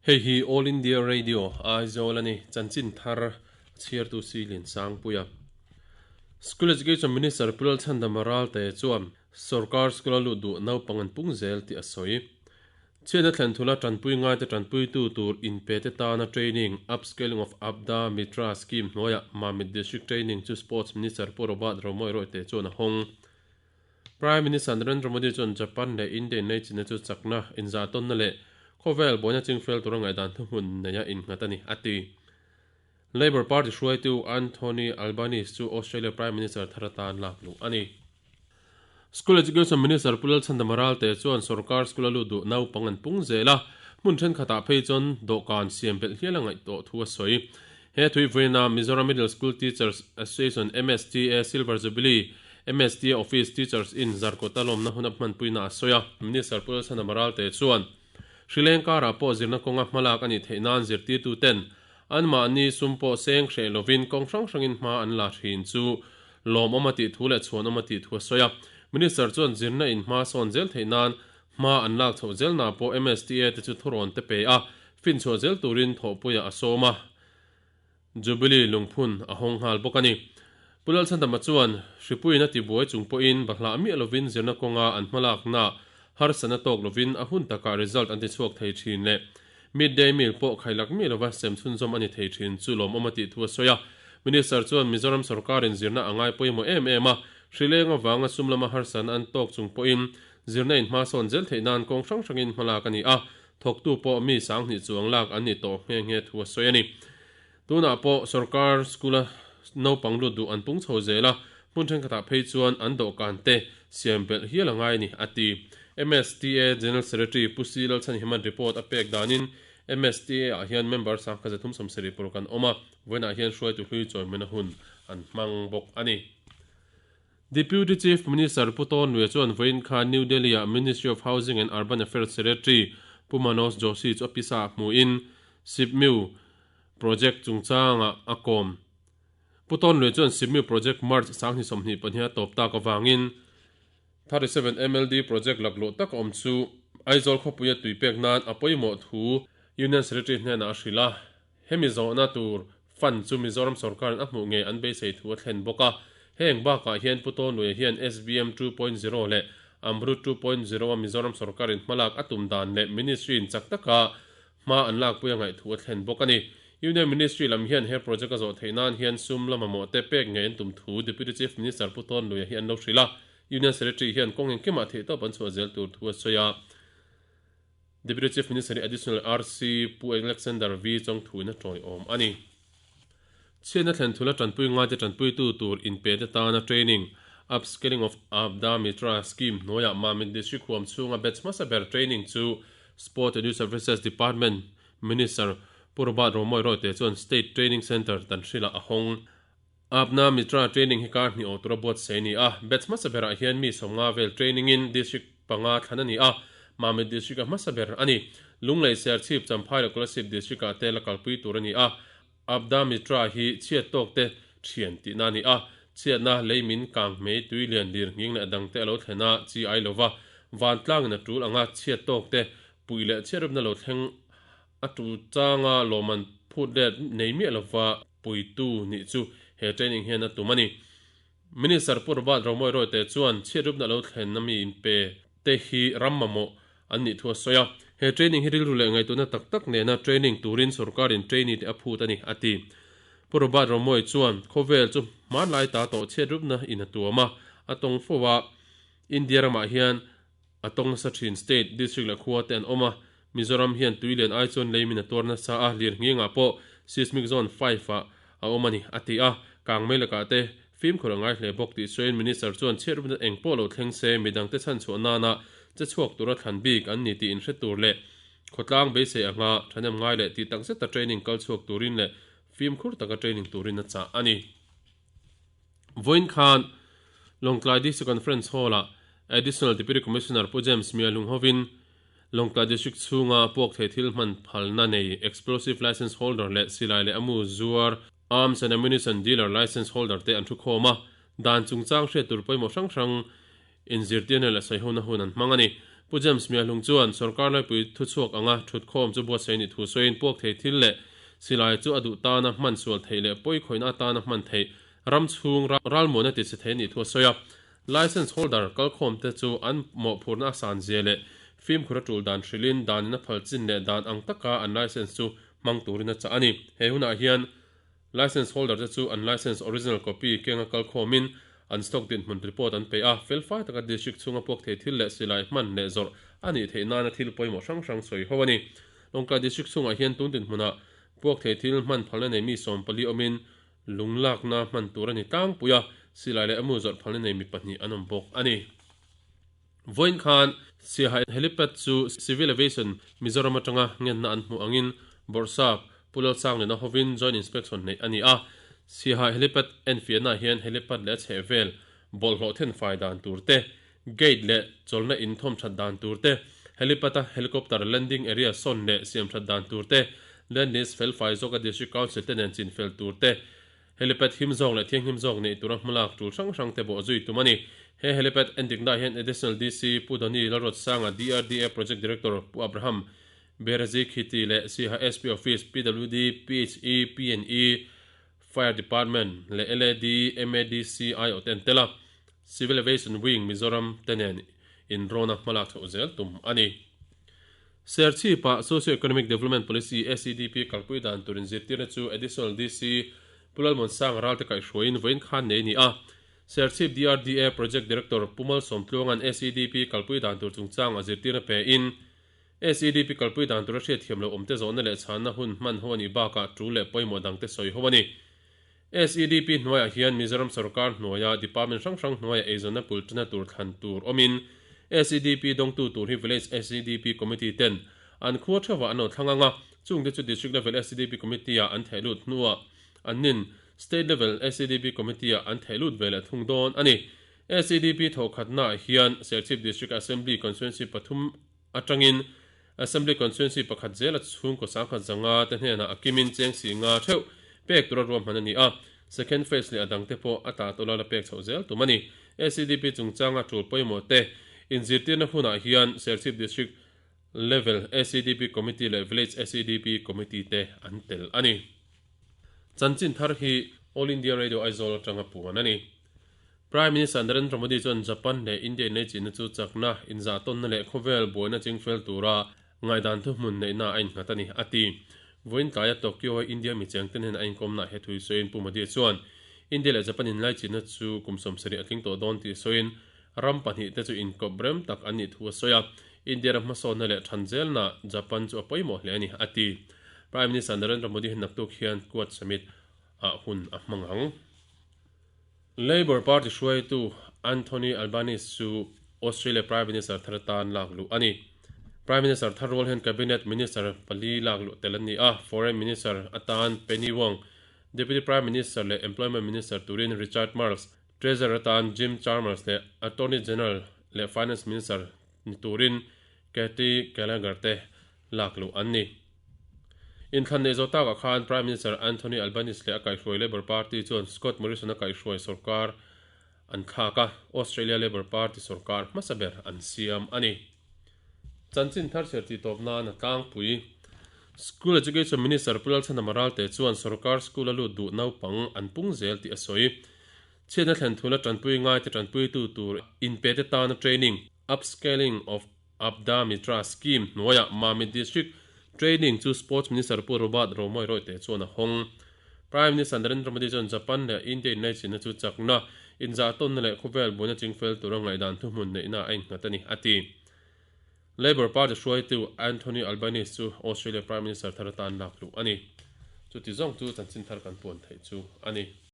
Hei hi All India Radio, Aizawl a ni, chanchin thar chhiartu Silin Sangpuia. School Education Minister Pu Lalchhandama Ralte chuan sorkar school-a lut duh naupang an pung zel tih a sawi. Chhiatna thlen thula tanpui ngaite tanpuitu tur inpete tana training, Upscaling of Aapda Mitra Scheme hnuaiah Mamit District Training chu Sports Minister Pu Robert Romawia Royte chuan a hawng. Prime Minister Narendra Modi chuan Japan leh India inleichina chu chakna, inzahtawnna leh khawvel buaina chingfel tura ngaihdan thuhmun neia innghat a ni, a ti. Labour Party hruaitu Anthony Albanese chu Australia Prime Minister thar atan lak luh a ni. School Education Minister Pu Lalchhandama Ralte chuan sorkar school a lut duh naupang an pung zel a, hmun thenkhatah phei chuan dawhkan siam belh hial a ngaih tawh thu a sawi. He thui vawiina Mizoram Middle School Teachers Association, MSTA, Silver Jubilee, MSTA Office Teachers in Zarkawta lawmna hun a hmanpuina a sawi a. Minister Pu Lalchhandama Ralte chuan Hri leng karah pawh zirna kawnga hmalak a nih theih nan zirtirtuten anmahni sum pawh seng hreh lovin kawng hrang hrangin hma an la thin chu lawmawm a tih thu leh chhuanawm a tih thu a sawi a. Minister chuan zirna in hma sawn zel theih nan hma an lak chhoh zelna pawh MSTA te chu thurawn te pe a, finchhuah zel turin thawhpuiah a sawm a. Jubilee lungphun a hawng nghal bawk a ni. Pu Lalchhandama chuan, Hripuiin a tibuai chung pawhin bahlah miah lovin zirna kawnga an hmalakna harsatna tawk lovin a hun takah result an tichhuak thei thin leh mid-day meal pawh khailak miah lova sem chhunzawm a ni thei thin chu lawmawm a tih thu a sawi a. Minister chuan Mizoram sorkarin zirna a ngai pawimawh em em a, hrileng avanga sum lama harsatna an tawk chung pawhin zirna in hma sawn zel theih nan kawng hrang hrangin hmalak a ni a, Thawktu pawh mi sanghnih chuang lak an ni tawh nghe nghe thu a sawi a ni. Tunah pawh sorkar school-a naupang lut duh an pung chho zel a, hmun thenkhatah phei chuan an dawhkan te siam belh hial a ngai a ni, a ti. MSTA General Secretary Pu Si Lalchhanhiman report a pek danin MSTA-ah hian member sangkhat 370 paruk an awm a, vawiinah hian hruaitu hlui chawimena hun an hmang bawk a ni. Deputy Chief Minister Pu Tawn Lue chuan vawiin khan New Delhi-ah Ministry of Housing and Urban Affairs Secretary Pu Manoj Joshi chu a pisa ah hmuin Sipmiu Project chungchangah a kawm. Pu Tawn Lue chuan Sipmiu Project March 2022 a tawp tak avangin 37 MLD Project lakluh tak a awm chu Aizawl khawpuia tui pek nan a pawimawh thu Union Secretary hnenah a hrilh a. Hemi zawhna tur fund chu Mizoram sorkarin a hmuh ngei an beisei thu a thlen bawk a. Heng bakah hian Pu Tawnluia hian SBM 2.0 leh Amrut 2.0 a Mizoram sorkarin hmalak a tum dan leh Ministry in chak taka hma an lakpui a ngaih thu a thlen bawk a ni. Union Ministry lam hian he project a zawh theih nan hian sum la mamawh te pek ngei an tum thu Deputy Chief Minister Pu Tawnluia hi an lo hrilh a. Union Secretary hian kawng engkimah theihtawp an chhuah zel tur thu a sawi a. Deputy Chief Minister hi Additional RC Pu Alexander V Chawngthuin a tawiawm a ni. Chhiatna thlen thula tanpui ngaite tanpuitu tur inpete tana training, Upskilling of Aapda Mitra Scheme hnuaiah Mamit District huam chhunga batch hmasa ber training chu Sport and Youth Services Department Minister Pu Robert Romawia Royte chuan State Training Centre Tanhrilah a hawng. Aapda Mitra training hi kar hnih awh tura buatsaih a ni a, batch hmasa berah hian mi 50 vel training in district panga thlan a ni a, Mamit district a hmasa ber a ni. Lunglei, Serchhip, Champhai leh Kolasib district ah te la kalpui tur a ni a, Aapda Mitra hi chhiat tawk te thian tihna a ni a, chhiatna, leimin, kang hmei, tui lian, lir nghing leh dang te a lo thlen a, chi ai lova, vantlang in a tul anga chhiat tawk te puih leh chhiatrupna lo thleng A tu changa lawmman phut let nei miah lova puitu nih chu he training hian a tum a ni. Minister Pu Robert Romawia Royte chuan chhiatrupna lo thlenna mi inpe te hi ram mamawh an nih thu a sawi a. He training hi rilru leh ngaihtuahna tak tak nena training turin sorkarin trainee te a phut a ni, a ti. Pu Robert Romawia chuan khawvel chu hmanlai ta tawh chhiatrupna in a tuam a, a tawng fo a, India ramah hian A tawng nasa thin state, district leh khua te an awm a, Mizoram hian tui lian ai chuan leimin a tuar nasa a, lirnghingah pawh seismic zone 5 ah a awm a ni, a ti a. Kangmei lakah te fimkhur a ngai hle bawk tih sawiin Minister chuan chhiatrupna eng pawh lo thleng se midangte chhanchhuah nana che chhuak tura thlan bik an ni tih inhre tur leh khawtlang beisei anga thahnem ngai leh tih takzeta training kal chhuak turin leh fimkhur taka training turin a chah a ni. Vawiin khan Lawngtlai District Conference Hall-ah Additional Deputy Commissioner Pu James Mia lunghovin Lawngtlai District chhunga puak thei thil hman phalna nei Explosive Licence Holder leh silai leh amu zuar Arms and Ammunition Dealer Licence Holder te an thu khawm a, dan chungchang hriat tur pawimawh hrang hrang inzirtirna leh sawihona hun an hmang a ni. Pu James Miahlung chuan sorkar laipui thuchhuak anga thutkhawm chu buatsaih nih thu sawiin puak thei thil leh silai chu a duh tana hman sual theih leh pawi khawihna atana hman theih ram chhung ralmuana ti che thei nih thu a sawi a. License holder kalkhawmte chu an mawhphurhna a san zia leh fimkhur a tul dan hrilhin danin a phal chin leh dan ang taka an license chu hmang turin a chah a ni. He hunah hian License holder te chu an license original copy kenga kalkhawmin an stock dinhmun report an pe a, felfai taka district chhunga puak thei thil leh silai hman leh zawrh a nih theih nana thil pawimawh hrang hrang sawi ho a ni. Lawngtlai district chhungah hian tun dinhmunah puak thei thil hman phalna nei mi 14 awmin lunglakna hman tur a ni tlangpui a, silai leh a mu zawrh phalna nei mi pahnih an awm bawk a ni. Vawiin khan Siaha Helipad chu Civil Aviation Mizoram atanga ngenna an hmuh angin Bawrhsap Pu Lalsanglina hovin Joint Inspection neih a ni a. Siaha Helipad enfiahnaah hian helipad leh a chhehvel bawlhhlawh thenfai dan tur te, gate leh chawlhna in thawmthat dan tur te, helipad-a helicopter landing area sawn leh siamthat dan tur te, land list felfai zawka District Council te nen chinfel tur te, Helipad him zawk leh thianghlim zawk neih tura hmalak tul hrang hrang te bawh zui tum a ni. He helipad endikna hian Additional DC Pu Doni Lalruatsanga, DRDA Project Director Pu Abraham Berazi Khiti leh Siaha SP Office, PWD, PHE, PNE, Fire Department leh LAD, MADC aiawh te an tel a. Civil Aviation Wing Mizoram te nen inrawna hmalak chhoh zel tum a ni. Serchhip-ah Socio-Economic Development Policy, SEDP, kalpui dan tur inzirtirna chu Additional DC Pu Lalmuansanga Ralte kaihhruaiin vawiin khan nei a ni a. Serchhip DRDA Project Director Pu Malsawmtluanga'n SEDP kalpui dan tur chungchang a zirtirna pein, SEDP kalpui dan tura hriatthiam loh awmte zawhna leh chhanna hun hman ho a nih bakah tul leh pawimawh dangte sawi ho a ni. SEDP hnuaiah hian Mizoram sorkar hnuaia department hrang hrang hnuaia eizawnna pulṭana tur thlan tur awmin SEDP dawngtu tur hi Village SEDP Committee ten an khua theuhah an lo thlang ang a, chungte chu District Level SEDP Committee-ah an theh lut hnuah annin State Level SEDP Committee-ah an theh lut ve leh thung dawn a ni. SEDP thawhkhatnaah hian Serchhip District Assembly Constituency pathum atangin Assembly Constituency pakhat zela chhungkaw 1500 te hnenah a kimin cheng si nga theuh pek tura ruahman a ni a, second phase leh a dangte pawh a tah tawla la pek chhoh zel tum a ni. SEDP chungchanga tul pawimawh te inzirtirna hunah hian Serchhip District Level SEDP Committee leh Village SEDP Committee te an tel a ni. Chanchin thar hi All India Radio Aizawl atanga puan a ni. Prime Minister Narendra Modi chuan Japan leh India inleichinna chu chakna, inzahtawnna leh khawvel buaina chingfel tura ngaihdan thuhmun neihna a innghat a ni, a ti. Vawiin tlaia Tokyo-a India mi chengte nen a inkawmnaah he thu sawiin Pu Modi chuan India leh Japan inlaichinna chu kum 70 a tling tawh dawn tih sawiin ram pahnihte chu inkawp rem tak an nih thu a sawi a, India ram hmasawnna leh than zelna Japan chu a pawimawh hle a ni, a ti. Prime Minister Narendra Modi hian naktuk hian Quad Summit ah hun a hmang ang. Labour Party hruaitu Anthony Albanese chu Australia Prime Minister thar atan lak luh a ni. Prime Minister thar rual hian Cabinet Minister pali lak luh tel an ni a, Foreign Minister atan Penny Wong, Deputy Prime Minister leh Employment Minister turin Richard Marles, Treasurer atan Jim Chalmers leh Attorney General leh Finance Minister ni turin Katy Gallagher te lak luh an ni. Inthlan neih zawh takah khan Prime Minister Anthony Albanese leh a kaihhruai Labor Party chuan Scott Morrison-a kaihhruai sorkar an thlak a, Australia Labor Party sorkar hmasa ber an siam a ni. Chanchin thar chhiar tih tawp nan a tlangpui. School Education Minister Pu Lalchhanama Ralte chuan sorkar school a lut duh naupang an pung zel tih a sawi. Chhiatna thlen thula tanpui ngaite tanpuitu tur inpete tana training, upscaling of Aapda Mitra Scheme hnuaiah Mamit District Training chu Sports Minister Pu Robert Romawia Royte chuan a hawng. Prime Minister Narendra Modi chuan Japan leh India inlaichinna chu chakna, inzahtawnna leh khawvel buaina chingfel tura ngaihdan thuhmun neihna a innghat a ni, a ti. Labour Party hruaitu Anthony Albanese chu Australia Prime Minister thar atan lak luh a ni. Chuti zawng chu chanchin thar kan puan theih chu a ni.